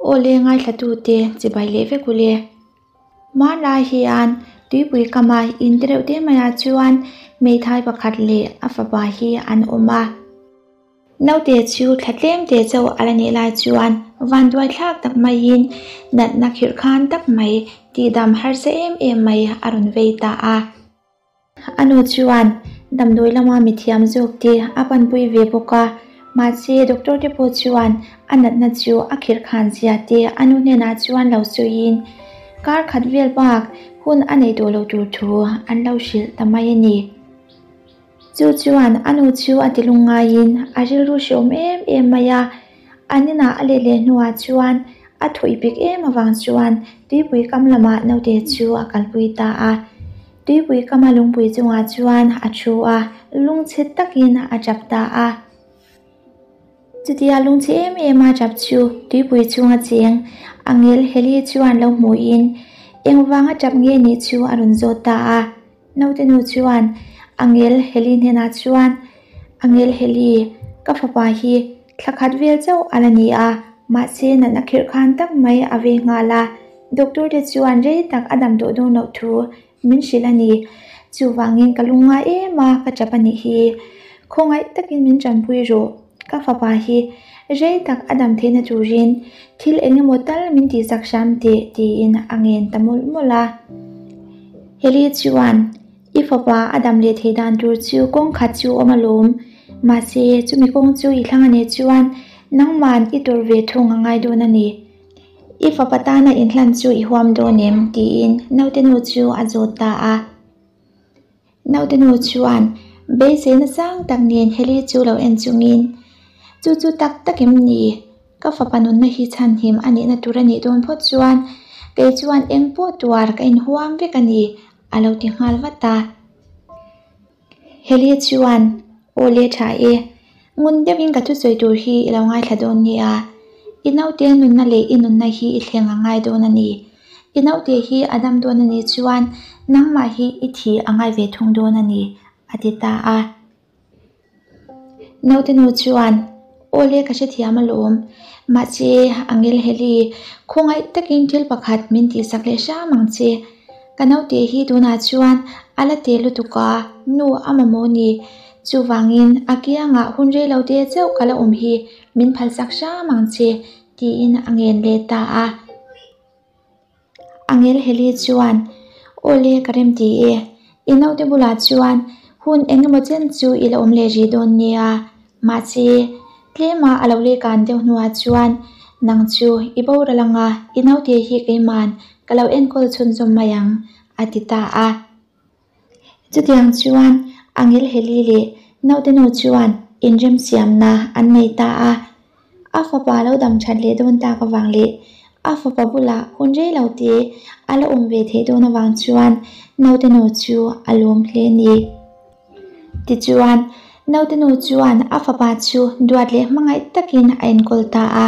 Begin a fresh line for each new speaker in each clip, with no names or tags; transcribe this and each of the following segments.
Aw le ngaithlatute chibai leh vek u le. Hmanlai hian tuipui kama in te reuh te maiah chuan hmeithai pakhat leh a fapa hi an awm a. Naute chu thla tlem te chauh a la nih lai chuan vanduai thlak tak maiin natna khirh khan tak mai tihdam harsa em em mai a rawn vei ta a. A nu chuan damdawi lama mithiam zawk te a panpui ve bawk a, mahse doctor te pawh chuan a natna chu a khirh khan zia te a nu hnenah chuan lo sawiin kar khat vel bak hun a nei tawh lo tur thu an lo hrilh ta mai a ni. Chu chuan a nu chu a ti lungngaiin a rilru hreawm em em mai a, an inah a let leh hnuah chuan a thuih pik em avang chuan tuipui kam lamah naute chu a kalpui ta a. Tuipui kama lungpui chungah chuan a thu a, lungchhe takin a tap ta a. Chutia lungchhe em em a tap chu tuipui chunga cheng Angel Heli chuan lo hmuhin engvanga tap nge nih chu a rawn zawt ta a. Naute nu chuan Angel Heli hnenah chuan, Angel Heli, ka fapa hi thla khat vel chauh a la ni a, mahse natna khirh khan tak mai a vei nghal a, doctor te chuan rei tak a dam tawh dawn loh thu min hrilh a ni. Chuvangin ka lungngai em a, ka tap a nih hi. Khawngaih takin min tanpui rawh, ka fapa hi rei tak a dam theihna turin thil eng emaw tal min tihsak hram teh tiin a ngen ta mawlh mawlh a. Heli chuan, I fapa a dam leh theih dan tur chu kawng khat chu awm alawm, mahse chumi kawng chu i thlang a nih chuan nangman i tawrh ve thung a ngai dawn a ni. I fapa tana inhlan chu i huam dawn em? tiin naute nu chu a zawt ta a. Naute nu chuan beisei nasang tak nen Heli chu lo en chungin, Chu chu tak tak em ni? Ka fapa nunna hi chhanhim a nihna tur a nih dawn phawt chuan kei chuan eng pawh tuar ka inhuam vek a ni, a lo ti nghal vat a. Heli chuan, Aw le tha e, ngun deuhin ka thusawi tur hi i lo ngaithla dawn nia. I naute nunna leh i nunna hi i thleng a ngai dawn a ni. I naute hi a dam dawn a nih chuan nangmah hi i thi a ngai ve thung dawn a ni, a ti ta a. Naute nu chuan, Aw le ka hrethiam alawm, mahse Angel Heli, khawngaih takin thil pakhat min tihsak leh hram ang che. Ka naute hi tunah chuan a la te lutuk a, nu a mamawh ni. Chuvangin a kiangah hun rei lo te chauh ka la awm hi min phalsak hram ang che, tiin a ngen leh ta a. Angel Heli chuan, Aw le ka rem ti e, i naute bulah chuan hun eng emaw chen chu i la awm leh rih dawn nia, mahse tlema a lo leh kan deuh hnuah chuan nang chu i boral anga i naute hi keiman ka lo enkawl chhunzawm mai ang, a ti ta a. Chutiang chuan Angel Heli leh naute nu chuan inremsiamna an nei ta a. A fapa lo dam that leh dawn tak avang leh a fapa bulah hun rei lo te a la awm ve theih dawn avang chuan naute nu chu a lawm hle a ni. Tichuan, naute nu chuan a fapa chu duat leh hmangaih takin a enkawl ta a.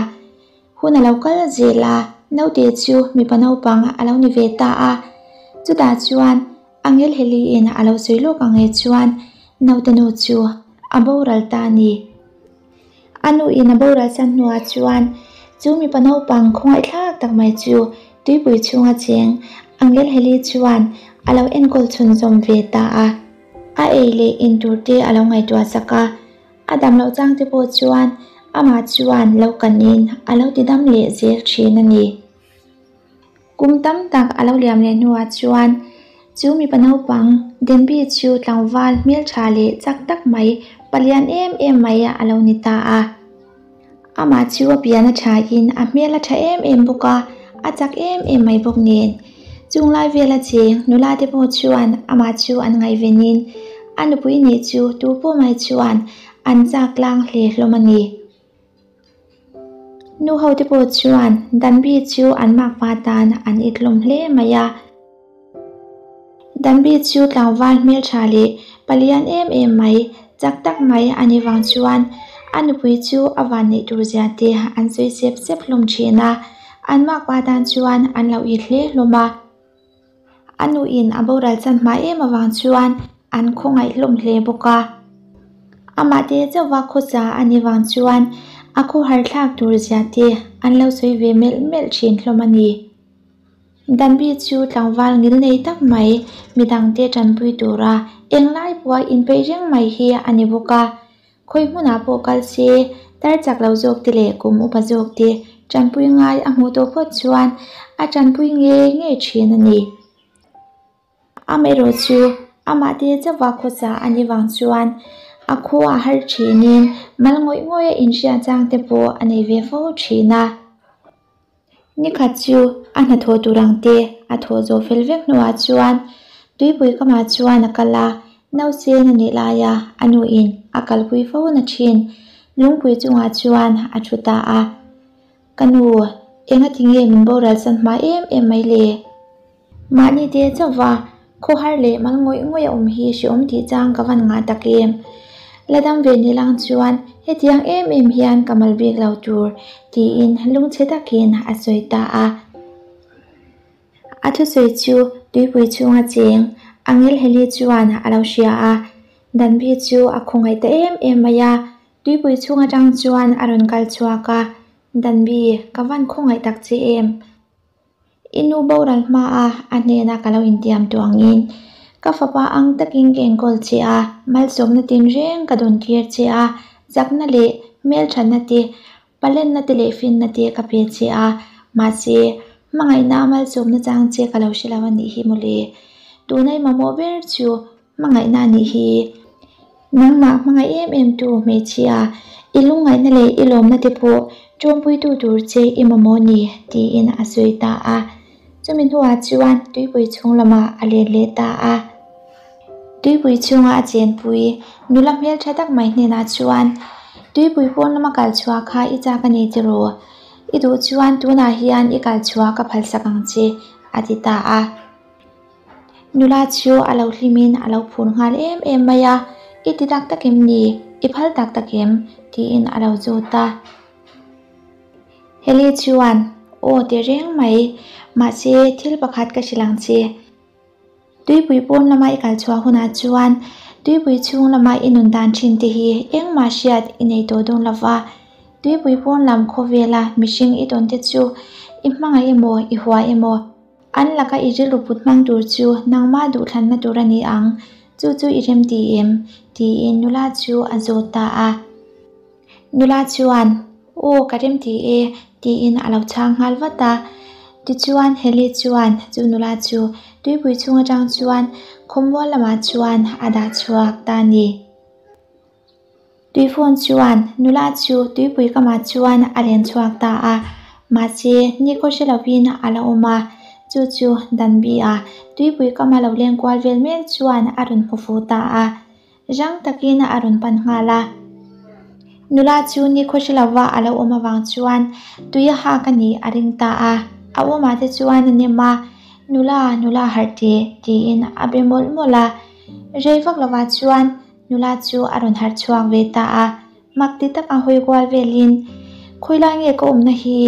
Hun a lo kal zel a, naute chu mipa naupang a lo ni ve ta a. Chutah chuan Angel Heli-in a lo sawi lawk ang e chuan naute nu chu a boral ta a ni. A nuin a boral san hnuah chuan chu mipa naupang khawngaihthlak tak mai chu tuipui chhunga cheng Angel Heli chuan a lo enkawl chhunzawm ve ta a. A ei leh in tur te a lo ngaihtuah sak a. A dam loh chang te pawh chuan amah chuan lo kanin a lo ti dam leh zel thin a ni. Kum tam tak a lo liam leh hnuah chuan chu mipa naupang Denby chu tlangval hmeltha leh chak tak mai, palian em em mai a lo ni ta a. Amah chu a pian a thain a hmel a tha em em bawk a, a chak em em mai bawk nen. Chung lai vela cheng nula te pawh chuan amah chu an ngaihvenin a nupui nih chu tu pawh mai chuan an chak tlang hle hlawm a ni. Nu ho te pawh chuan Danbi chu an makpa tan an it hlawm hle mai a. Danbi chu tlangval hmeltha leh palian em em mai, chak tak mai a nih vang chuan a nupui chu a van neih tur zia te an sawi sep sep hlawm thin a, an makpa tan chuan an lo it hle hlawm a. A nuin a boral chan hma em avang chuan an khawngaih hlawm hle bawk a. Amah te chauhva khawsa a nih vang chuan a khawhar thlak tur zia te an lo sawi ve melh melh thin hlawm a ni. Danbi chu tlangval ngil nei tak mai midangte tanpui tura englai pawha inpeih reng mai hi a ni bawk a. Khawi hmunah pawh kal se, tar chak lo zawk te leh kum upa zawk te tanpui ngai a hmuh tawh phawt chuan a tanpui ngei ngei thin a ni. Amaherawh chu amah te chauha khawsa a nih vang chuan a khua a har thinin mal ngawih ngawih a inhriat chang te pawh a nei ve fo thin a. Nikhat chu a hnathawh tur ang te a thawh zawh fel vek hnuah chuan tuipui kamah chuan a kal a, nausen a nih laia a nuin a kalpui fo na thin lungpui chungah chuan a thu ta a. Ka nu, engati nge min boral san hma em em mai le? Mahni te chauhva khawhar leh mal ngawih ngawih a awm hi hreawm tih chang ka van ngah tak em? La dam ve ni lang chuan hetiang em em hian ka mal bik lo tur tiin lungchhe takin a sawi ta a. A thusawi chu tuipui chhunga cheng Angel Heli chuan a lo hria a, Danbi chu a khawngaih ta em em mai a, tuipui chhung atang chuan a rawn kal chhuak a, Danbi, ka van khawngaih tak che em? I nu boral hmaa a hnena ka lo intiam tawh angin ka fapa ang takin ka enkawl che a, malsawmna tinreng ka dawn tir che a, chakna leh hmelthatna te, palenna te leh finna te ka pe che a, mahse, hmangaihna malsawmna chang che ka lo hre lo a nih hi mawle. Tuna i mamawh ber chu Hmangaihna a nih hi. Nangmah hmangaih em em tu hmeichhia, i lungngaihna leh i lawmna te pawh ṭawmpuitu tur che i mamawh ni, tiin a sawi ta a. Chumi hnuah chuan tuipui chhung lamah a let leh ta a. Tuipui chhunga a chenpui nula hmelṭha tak mai hnenah chuan, Tuipui pawn lama kal chhuah kha i chak a ni tiraw? I duh chuan tunah hian i kal chhuah ka phalsak ang che, a ti ta a. Nula chu a lo hlimin a lo phur nghal em em mai a, I ti tak tak em ni? I phal tak tak em? tiin a lo zawt a. Heli chuan, Aw ti reng mai, mahse thil pakhat ka hrilh ang che. Tuipui pawn lama i kal chhuah hunah chuan tuipui chhung lama i nun dan thin te hi engmah hriat i nei tawh dawn lo va, tuipui pawn lam khawvela mihring i tawn te chu i hmangaih emaw i hua emaw, An laka i rilru put hmang tur chu nangmah duhthlanna tur a ni ang, chu chu i remti em? tiin nula chu a zawt ta a. Nula chuan, Aw, ka remti e, tiin a lo chhang nghal vat a. Tichuan Heli chuan chu nula chu tuipui chhung atang chuan khawmual lamah chuan a dah chhuak ta a ni. Tuifawn chuan nula chu tuipui kamah chuan a len chhuak ta a, mahse nikhaw hre lovin a la awm a, chu chu Danbi-a tuipui kama lo leng kual vel mek chuan a rawn hmu fu ta a, rang takin a rawn pan nghal a. Nula chu nikhaw hre lova a lo awm avang chuan tui a hak a nih a ring ta a, a awmah te chuan a nem a, Nula, nula harh teh, tiin a be mawlh mawlh a, rei vak lovah chuan Nula chu a rawn harh chhuak ve ta a, mak ti tak a hawi kual velin, Khawi lai nge ka awmna hi?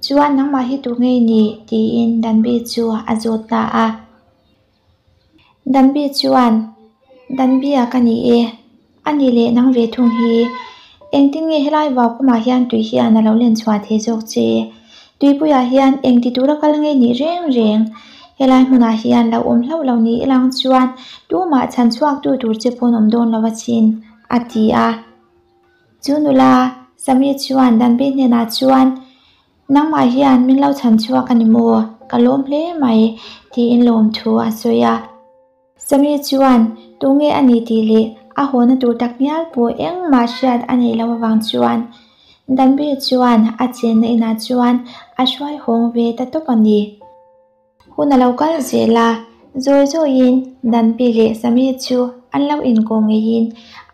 Chuan nangmah hi tu ngei ni? tiin Danbi chu a zawt ta a. Danbi chuan, Danbia ka ni e, a ni leh nang ve thung hi. Engtin nge helai vau kawmah hian tui hian a lo len chhuah thei zawk che? Tuipuiah hian engti tura kal ngei nih reng reng? Helai hmunah hian lo awm hlauh lo ni ilang chuan tumah chhan chhuak tu tur che pawn awm dawn lo achin, a ti a. Chu nula Sami chuan Danbi hnenah chuan, Nangmah hian min lo chhan chhuak a ni maw? Ka lawm hle mai, tiin lawmthu a sawi a. Sami chuan tunge a ni tih leh a hawna tur tak ngial pawh engmah hriat a neih loh avang chuan Danbi chuan a chenna inah chuan a hruai hawng ve ta tawp a ni. Hun a lo kal zel a, zawi zawiin Danbi leh Sami chu an lo inkawh ngeiin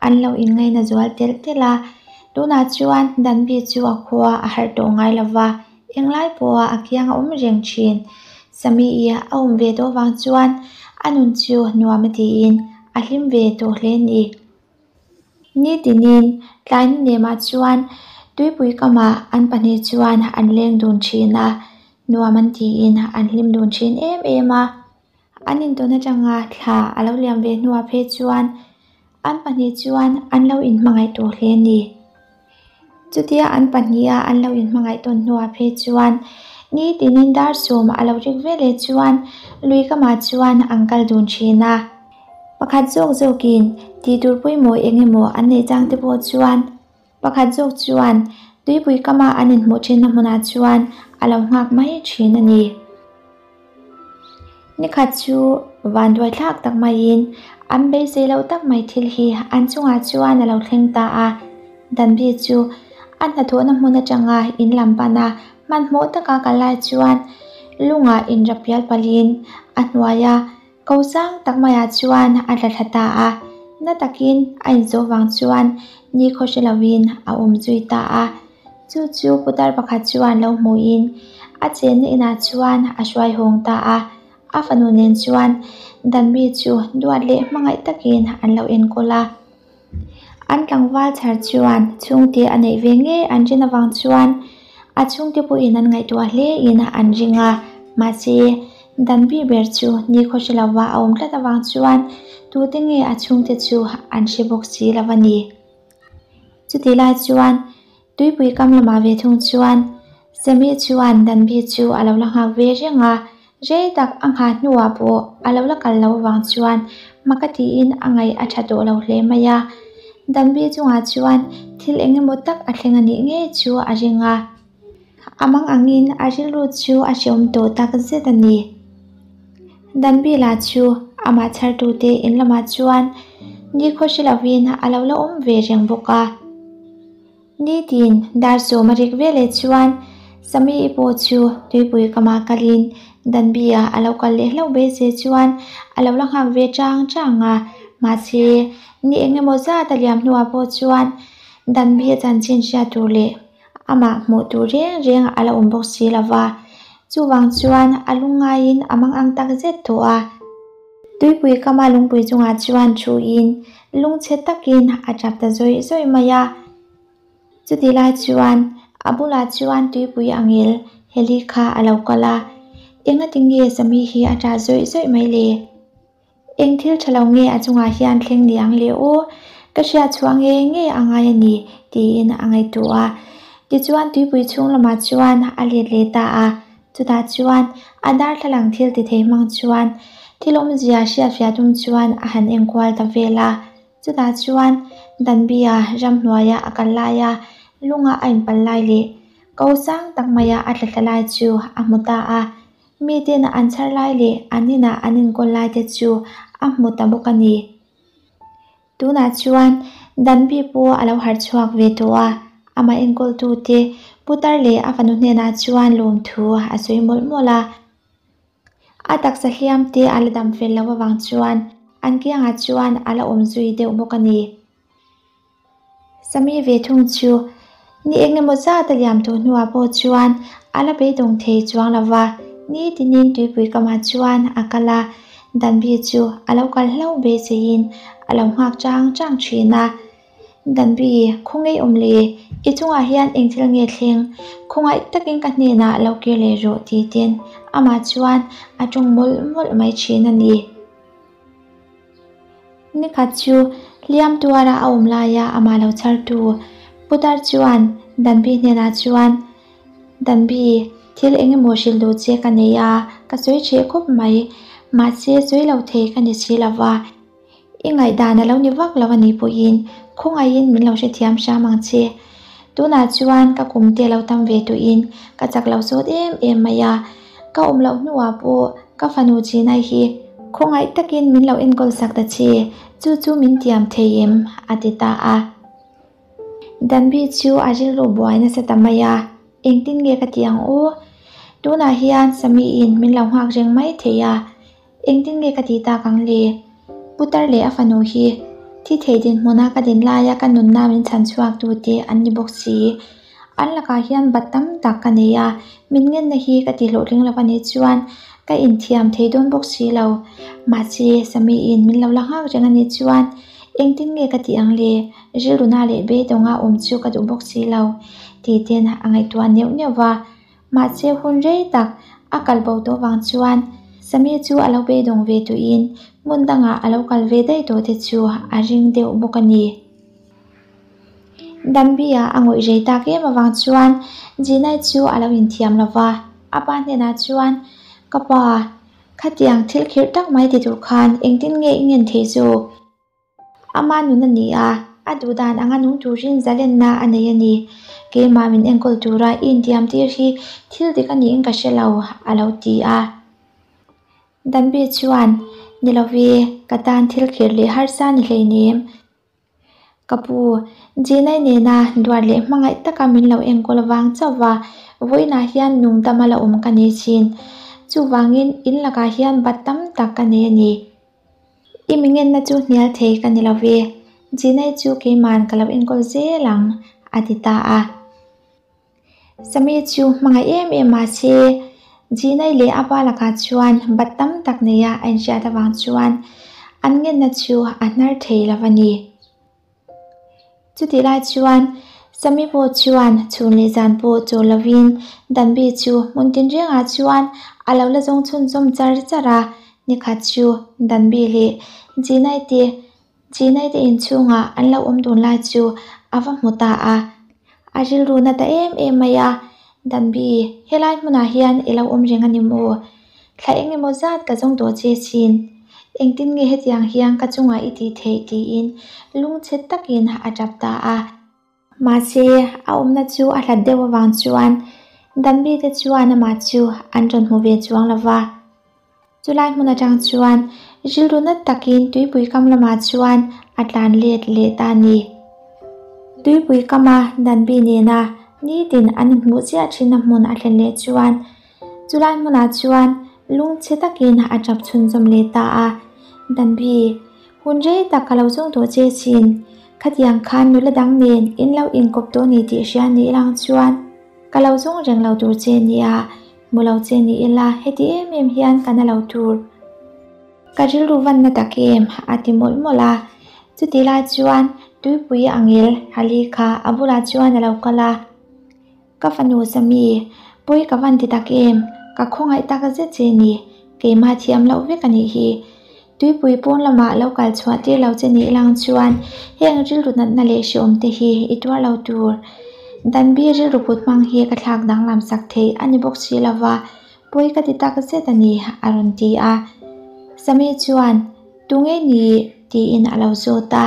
an lo inngaina zual telh telh a, tunah chuan Danbi chu a khua a harh tawh ngai lo va, Englai pawha a kiang a awm reng thin. Sami-i a awm ve tawh vang chuan a nun chu nuam a tiin a hlim ve tawh hle a ni. Nitinin tlai ni nemah chuan tuipui kamah an pahnih chuan an leng dun thin a, nuam an tiin an hlim dun thin em em a. An intawn atanga thla a lo liam ve hnuah phei chuan an pahnih chuan an lo inhmangaih tawh hle a ni. Chutia an pahniha an lo inhmangaih tawn hnuah phei chuan nitinin dar sawm a lo rik veleh chuan lui kamah chuan an kal dun thin a. Pakhat zawk zawkin tih tur pawimawh eng emaw an neih chang te pawh chuan pakhat zawk chuan tuipui kama an inhmuh thinna hmunah chuan a lo nghak mai thin a ni. Nikhat chu vanduai thlak tak maiin an beisei loh tak mai thil hi an chungah chuan a lo thleng ta a. Danbi chu a hnathawhna hmun atanga in lam pana hmanhmawh taka kal lai chuan lungah inrap pial palhin a hnuaia ko sang tak maiah chuan a tla thla ta a. Na takin a inzawh vang chuan nikhaw hre lovin a awm zui ta a. Chu chu putar pakhat chuan lo hmuhin a chenna inah chuan a hruai hawng ta a, a fanu nen chuan Danmi chu duat leh hmangaih takin an lo enkawl a. An tlangval chhar chuan chhungte a neih ve ngei an rin avang chuan a chhungte pawhin an ngaihtuah hle in an ring a, mahse Danbi ber chu nikhaw hre lova a awm tlat avang chuan tute nge a chhungte chu an hre bawk si lo a ni. Chutih lai chuan tuipui kam lamah ve thung chuan Sammy chuan Danbi chu a lo la nghak ve reng a, rei tak a nghah hnuah pawh a lo la kal lo avang chuan maka tiin a ngaih a tha tawh lo hle mai a. Danbi chungah chuan thil eng emaw tak a thleng a nih ngei chu a ring a. A mang angin a rilru chu a hreawm tawh tak zet a ni. Danbila chu amah chhartute in lamah chuan nikhaw hre lovin a lo la awm ve reng bawk a. Nitin dar sawm a rik veleh chuan Sammy-i pawh chu tuipui kamah kalin Danbi-a a lo kal leh hlauh beisei chuan a lo la nghak ve chang chang a. Mahse, ni eng emaw zat a liam hnuah pawh chuan Danbi-a chanchin hriat tur leh Amah hmuh tur reng reng a la awm bawk si lo va, chuvang chuan a lungngaiin a mang ang tak zet tawh a. Tuipui kama lungpui chungah chuan thuin lungchhe takin a tap ta zawih zawih mai a. Chutih lai chuan a bulah chuan tuipui a ngel Heli kha a lo kal a, Engati nge Sami hi a tah zawih zawih mai le? Eng thil tha lo nge a chungah hian thleng ni ang le aw, ka hriat chhuah nge nge a ngai a ni, tiin a ngaihtuah a. Tichuan tuipui chhung lamah chuan a let leh ta a, chutah chuan a darthlalang thil ti thei hmang chuan thil awmzia hriatfiah tum chuan a han enkual ta vel a. Chutah chuan Danbia ramhnuaia a kal laia lunga a inpal lai leh ko sang tak maia a tla thla lai chu a hmu ta a. Miten an chhar lai leh an inah an inkawl lai te chu a hmu ta bawk a ni. Tunah chuan Danbi pawh a lo harh chhuak ve tawh a, amah enkawltute putar leh a fanu hnenah chuan lawmthu a sawi mawlh mawlh a. A taksa hliam te a la dam fel loh avang chuan an kiangah chuan a la awm zui deuh bawk a ni. Sami ve thung chu ni eng emaw zat a liam tawh hnuah pawh chuan a la beidawng thei chuang lo va, nitinin tuipui kamah chuan a kal a, Danbi chu a lo kal hlauh beiseiin a lo nghak chang chang thin a. Danbi, khawngaih awm le, i chungah hian eng thil nge thleng? Khawngaih takin ka hnenah lo kir leh rawh tih ten amah chuan a tawng mawlh mawlh mai thin a ni. Nikhat chu hliam tuara a awm laia amah lo chhartu putar chuan Danbi hnenah chuan, Danbi, thil eng emaw hrilh duh che ka nei a, ka sawi hreh khawp mai, mahse sawi lo thei ka ni si lova, i ngaihdan a lo ni vak lo a nih pawhin khawngaihin min lo hrethiam hram ang che. Tunah chuan ka kum te lo tam ve tuhin ka chak lo sawt em em mai a, ka awm loh hnuah pawh ka fanu Chinai hi khawngaih takin min lo enkawl sak ta che, chu chu min tiam thei em? a ti ta a. Danbi chu a rilru buai nasa ta mai a, engtin nge ka ti ang aw? Tunah hian Samiin min lo nghak reng mai thei a, Engtin nge ka tih tak ang le? Putar leh a fanu hi thi thei dinhmuna ka din laia ka nunna min chhan chhuak tu te an ni bawk si. An lakah hian bat tam tak ka nei a, min ngenna hi ka ti hlawhtling lo a nih chuan ka inthiam thei dawn bawk si lo. Mahse, Samiin min lo la nghak reng a nih chuan engtin nge ka tih ang le? Rilruna leh beidawnga awm chu ka duh bawk si lo, tih ten a ngaihtuah neuh neuh va. Mahse hun rei tak a kal bo tawh vang chuan Sammy chu a lo beidawng ve tuiin hmun dangah a lo kal ve daih tawh te chu a ring deuh bawk a ni. Danbi-a a ngawih rei tak em avang chuan Gina-i chu a lo inthiam lo va, a pa hnenah chuan, Ka pa, khatiang thil khirh tak mai ti tur khan engtin nge i ngen thei zawk? Ama nun a ni a, a duh dan anga nung turin zalenna a nei a ni. Keimah min enkawl tura i intiam tir hi thil dik a niin ka hre lo, a lo ti a. Danbi chuan, Ni lo ve, ka tan thil khirh leh harsa ni hleinem. Ka pu, Jinai nena duat leh hmangaih taka min lo enkawl avang chauh va, vawiinah hian nung dama la awm ka ni thin. Chuvangin in lakah hian bat tam tak ka nei a ni. I mi ngenna chu hnial thei ka ni lo ve, Jinai chu keiman ka lo enkawl zel ang, a ti ta a. Sami chu hmangaih em em mahse, Jinai leh a pa lakah chuan bat tam tak neia a inhriat avang chuan an ngenna chu a hnar thei lo a ni. Chutih lai chuan Sami pawh chuan chhun leh zan pawh chawl lovin Danbi chu hmun tinrengah chuan a lo la zawng chhunzawm char char a, nikhat chu Danbi leh Jinai te Jinai te inchhungah an lo awm dun lai chu a va hmu ta a, a rilru na ta em em mai a, Danbi, helai hmunah hian i lo awm reng a ni maw? Thla eng emaw zat ka zawng tawh che chin. Engtin nge hetiang hian ka chungah i tih theih tiin lungchhe takin a tap ta a. Mahse, a awmna chu a hlat deuh avang chuan Danbite chuan amah chu an rawn hmu ve chuang lo va. Chulai hmun atang chuan rilru nat takin tuipui kam lamah chuan a tlan let leh ta a ni. Tuipui kama Danbi nena nitin an inhmuh chiah thinna hmun a thlen leh chuan Chulai hmunah chuan lungchhe takin a tap chhunzawm leh ta a, Danbi, hun rei tak ka lo zawng tawh che chin, khatiang khan nula dang nen in lo inkawp tawh ni tih hria ni ilang chuan ka lo zawng reng lo tur che nia, hmu lo che ni ila heti em em hian ka na lo tur. Ka rilru vanna tak em? a ti mawlh mawlh a, chutih lai chuan tuipui angel Hali kha a bulah chuan a lo kal a. Ka fanu Sami, pawi ka van ti tak em? Ka khawngaih tak zet che ni, keimah thiam loh vek a nih hi. Tuipui pawn lamah lo kal chhuah tir lo che nih lang chuan heng rilru natna leh hreawm te hi i tuar lo tur. Danbi rilru put hmang hi ka thlak danglam sak thei a ni bawk si lova, pawi ka ti tak zet a ni, a rawn ti a. Sami chuan, Tunge ni? tiin a lo zawt a.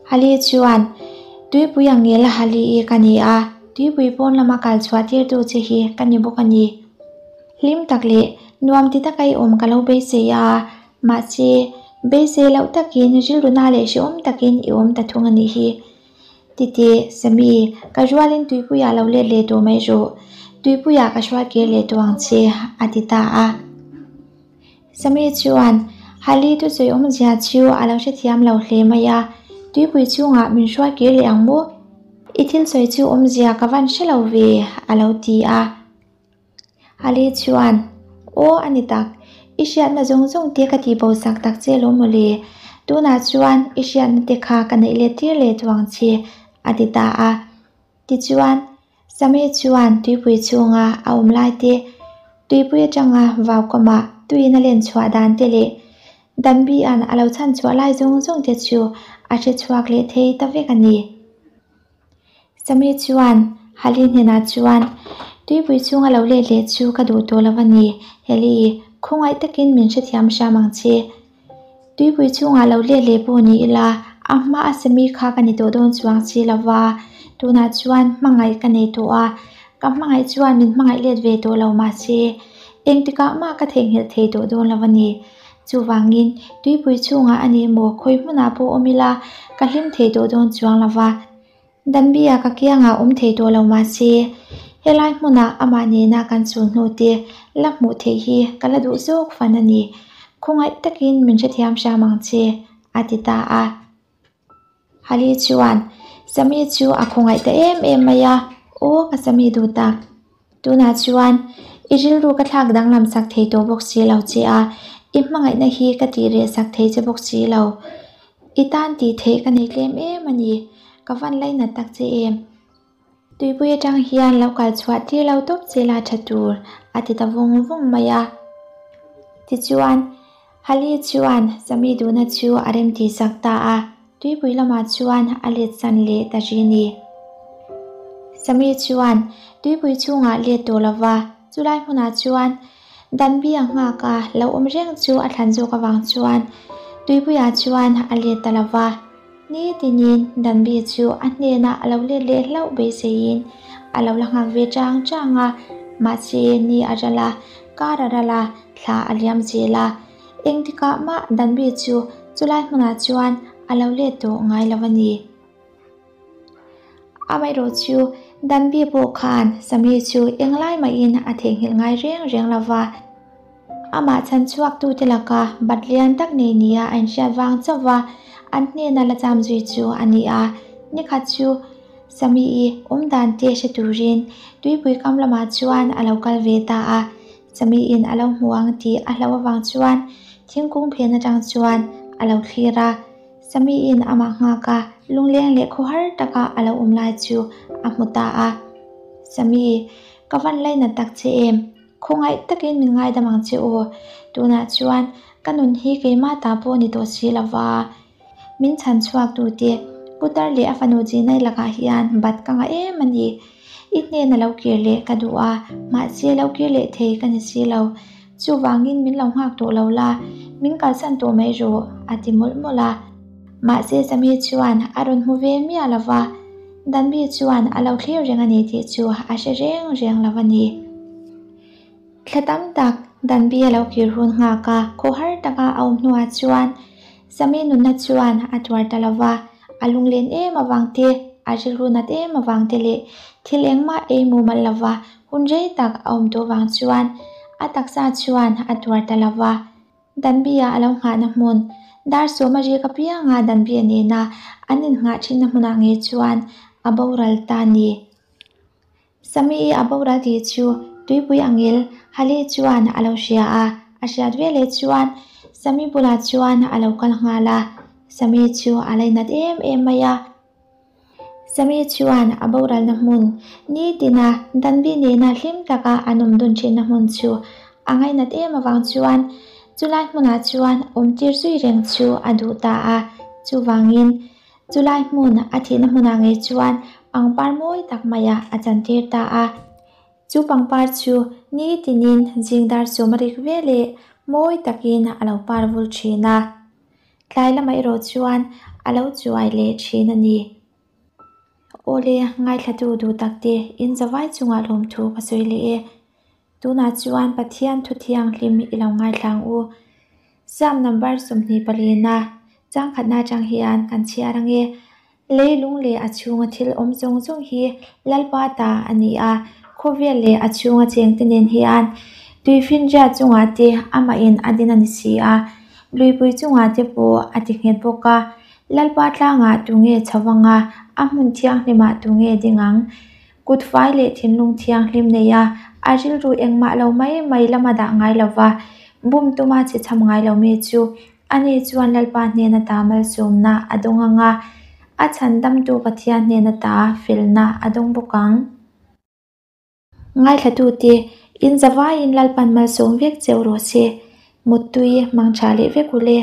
Hali chuan, Tuipui ang ngel a Hali i ka ni a, tuipui pawn lama kal chhuah tirtu che hi ka ni bawk a ni. Hlim tak leh nuam ti taka i awm ka lo beisei a, mahse, beisei loh takin rilru na leh hrehawm takin i awm ta thung a nih hi. Titeh, Sami, ka rualin tuipuiah lo let leh tawh mai rawh. Tuipuiah ka hruai kir leh tawh ang che, a ti ta a. Sami chuan Hali thusawi awmzia chu a lo hrethiam lo hle mai a, Tuipui chungah min hruai kir leh ang maw? I thil sawi chu awmzia ka van hre lo ve, a lo ti a. Hali chuan, Aw, a ni tak, i hriatna zawng zawng te ka tih bo sak tak che lo maw le? Tunah chuan i hriatna te kha ka neih let tir leh duang che, a ti ta a. Tichuan, Sami chuan tuipui chhunga a awm lai te, tuipui atanga vaukawmah tuiin a len chhuah dan te leh Danbi-a'n a lo chhan chhuah lai zawng zawng te chu a hre chhuak leh thei ta vek a ni. Sami chuan Hali hnenah chuan, Tuipui chhunga lo let leh chu ka duh tawh lo a ni, Heli, khawngaih takin min hrethiam hram ang che. Tuipui chhungah lo let leh pawh ni ila, a hma a semi kha ka ni tawh dawn chuang si lo va, tunah chuan hmangaih ka nei tawh a, ka hmangaih chuan min hmangaih let ve tawh lo mahse, engtikah mah ka theihnghilh thei tawh dawn lo a ni. Chuvangin, tuipui chhungah a ni emaw khawi hmunah pawh awm ila, ka hlim thei tawh dawn chuang lo va. Danbia ka kiangah awm thei tawh lo mahse, helai hmunah amah nena kan chul hnu te la hmuh theih hi ka la duh zawk fan a ni. Khawngaih takin min hrethiam hram ang che, a ti ta a. Hali chuan Sami chu a khawngaih ta em em mai a, Aw ka Sami duh tak. Tunah chuan i rilru ka thlak danglam sak thei tawh bawk si lo che a, i hmangaihna hi ka tih reh sak thei che bawk si lo. I tan tih theih ka nei tlem em a ni, ka van lainat tak che em. Tuipui atang hian lo kal chhuah tir lo tawp che la tha tur, a ti ta vawng vawng mai a. Tichuan, Hali chuan Sami duhna chu a remtih sak ta a. tuipui lamah chuan a let san leh ta ri ni. Sammy chuan tuipui chhungah let tawh lova, chulai hmunah chuan Danbi a nghak a, lo awm reng chu a thlan zawk avang chuan tuipuiah chuan a let ta lova. Nitinin Danbi chu a hnenah a lo let leh hlauh beiseiin a lo la nghak ve chang chang a, mahse ni a ral a, kar a ral a, thla a liam zel a. Engtikah mah Danbi chu chulai hmunah chuan a lo let tawh ngai lo a ni. Amaherawh chu Danbi pawh khan Sammy chu englai mahin a theihnghilh ngai reng reng lo va, amah chhan chhuaktute laka bat lian tak nei nia a inhriat vang chauh va an hnena la cham zui chu a ni a. Nikhat chu Sammy-i awmdan te hre turin tuipui kam lamah chuan a lo kal ve ta a. Chamiin a lo hmu ang tih a hlauh avang chuan thingkung phen atang chuan a lo thlir a. Chamiin amah nghak a, lungleng leh khawhar taka a lo awm lai chu a hmu ta a. Chami, ka van lainat tak che em? Khawngaih takin min ngaidam ang che u. Tunah chuan ka nun hi keimah ta pawh ni tawh si lo va. Min chhan chhuak tute, putar leh a fanu Chinai lakah hian bat ka ngah em a ni. I hnena lo kir leh ka duh a, mahse lo kir leh thei ka ni si lo. Chuvangin min lo nghak tawh lo la, min kalsan tawh mai rawh, a ti mawlh mawlh a. Mahse Sammy chuan a rawn hmu ve miah lo va, Danbi chuan a lo thlir reng a ni tih chu a hre reng reng lo a ni. Thla tam tak Danbi a lo kir hun nghak a, khawhar taka a awm hnuah chuan Sammy nunna chuan a tuar ta lo va, a lunglen em avang te, a rilru nat em avang te leh thil engmah ei mumal lo va hun rei tak a awm tawh vang chuan a taksa chuan a tuar ta lo va. Danbi-a a lo nghahna hmun, dar sawma rik apianga Danbi-a nena an innghah thinna hmunah ngei chuan a boral ta a ni. Sammy-i a boral tih chu tuipui angel Hali chuan a lo hria a, a hriat veleh chuan Sammy bulah chuan a lo kal nghal a, Sammy chu a lainat em em mai a. Sammy chuan a boralna hmun nitina Danbi nena hlim taka an awm dun thinna hmun chu a ngainat em avang chuan chulai hmunah chuan awmtir zui reng chu a duh ta a, chuvangin Chulai hmun a thihna hmunah ngei chuan pangpar mawi tak maiah a chantir ta a. Chu pangpar chu nitinin zing dar sawm a rik ve leh mawi takin a lo par vul thin a. Tlai lamah erawh chuan a lo chuai leh thin a ni. Awle, ngaithlatu duh takte in zavai chungah lawmthu ka sawi leh e. Tunah chuan Pathian thu thianghlim i lo ngaithla ang u. Psalm number 24-na changkhatna atang hian kan chhiar ang e. Leilung leh a chhunga thil awm zawng zawng hi Lalpa ta a ni a, khawvel leh a chhunga chengte nen hian tuifinriat chungah te amahin a din a ni si a, luipui chungah te pawh a ti nghet bawk a. Lalpa tlangah tunge chho vanga a hmun thianghlimah tunge ding ang? Kut fai leh thinlung thianghlim nei a, a rilru engmah lo mai mai lama dah ngai lo va, bum tuma chhe chham ngai lo mi chu ani chuan Lalpa hnen ata malsawmna a dawng ang a, a chhandamtu Pathian hnen ata felna a dawng bawk ang. Ngaithlatute, in zavaiin Lalpan malsawm vek cheu rawh se. Muttui, mangtha leh vek u le.